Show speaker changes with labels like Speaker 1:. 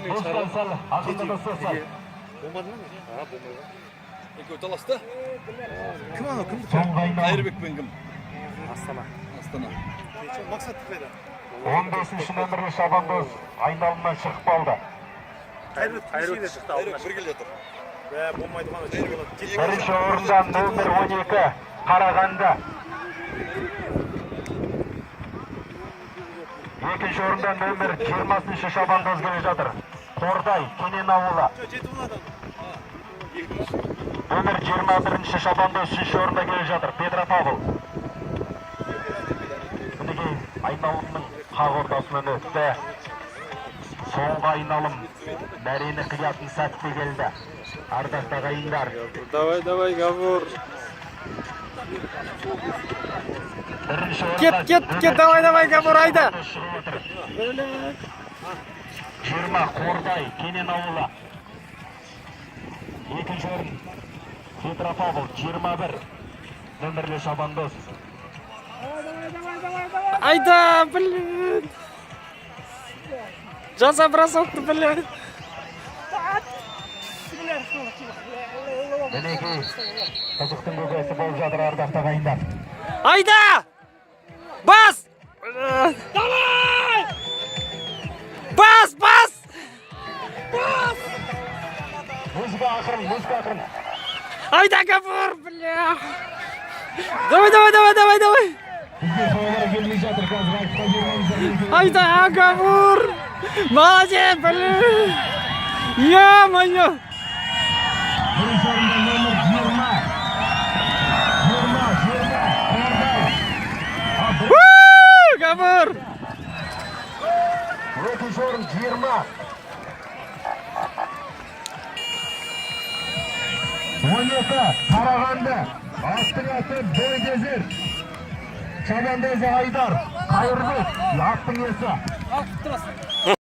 Speaker 1: Достан сәл ақылдаса сәл.
Speaker 2: Болмады ма? А, болмайды. Екеуі таласты.
Speaker 3: Кім анау, кім?
Speaker 1: Соңғы айналым.
Speaker 2: Қайырбек пен кім?
Speaker 3: Астана.
Speaker 2: Астана.
Speaker 3: Мақсат қайда?
Speaker 1: 15 нөмірлі шабандоз айналымнан шығып қалды.
Speaker 3: Қайырбек, Қайырбек шықты
Speaker 2: Қайырбек бір келе жатыр.
Speaker 3: Бә, болмайды ғой,
Speaker 2: Қайырбек.
Speaker 1: Бірінші орында нөмір 12 Қарағанды. Екінші орында нөмір 20 шабандоз келе жатыр. Қордай, Кенен ауылы.
Speaker 3: Жетіп алады.
Speaker 1: Нөмір 21 шабандоз үшінші орында келе жатыр. Петропавл. Мінекей айналымның қақ ортасынан өтті. Соңғы айналым мәрені қиятын сәтте келді. Ардақты ағайындар,
Speaker 4: Давай, давай, Гавур.
Speaker 1: бірінші орында
Speaker 4: Кет, кет, кет, давай, давай, Гавур, айда.
Speaker 1: шығып отыр. 20 Қордай, Кенен ауылы. Екінші орын Петропавл 21 нөмірлі шабандоз.
Speaker 4: Айда, блин. Жаса бросок ты, блин.
Speaker 1: Мінекей қызықтың көкесі болып жатыр, ардақты ағайындар.
Speaker 4: Айда! Бас! Давай! Бас, бас!
Speaker 1: Музыка ақырын, музыка ақырын.
Speaker 4: Айда, Гавур, бля. Давай, давай, давай, давай, давай.
Speaker 1: Бізге солар келмей жатыр қазір, айтқа бермеңіздер.
Speaker 4: Айда, Гавур! Молодец, блин! Ё-моё!
Speaker 1: Бірінші орында нөмір 20. 20, 20, Қордай.
Speaker 4: У, Гавур!
Speaker 1: Екінші орын 20. 12 Қарағанды. Аттың аты Бойгезер. Шабандозы Айдар. Қайырбек. Аттың иесі.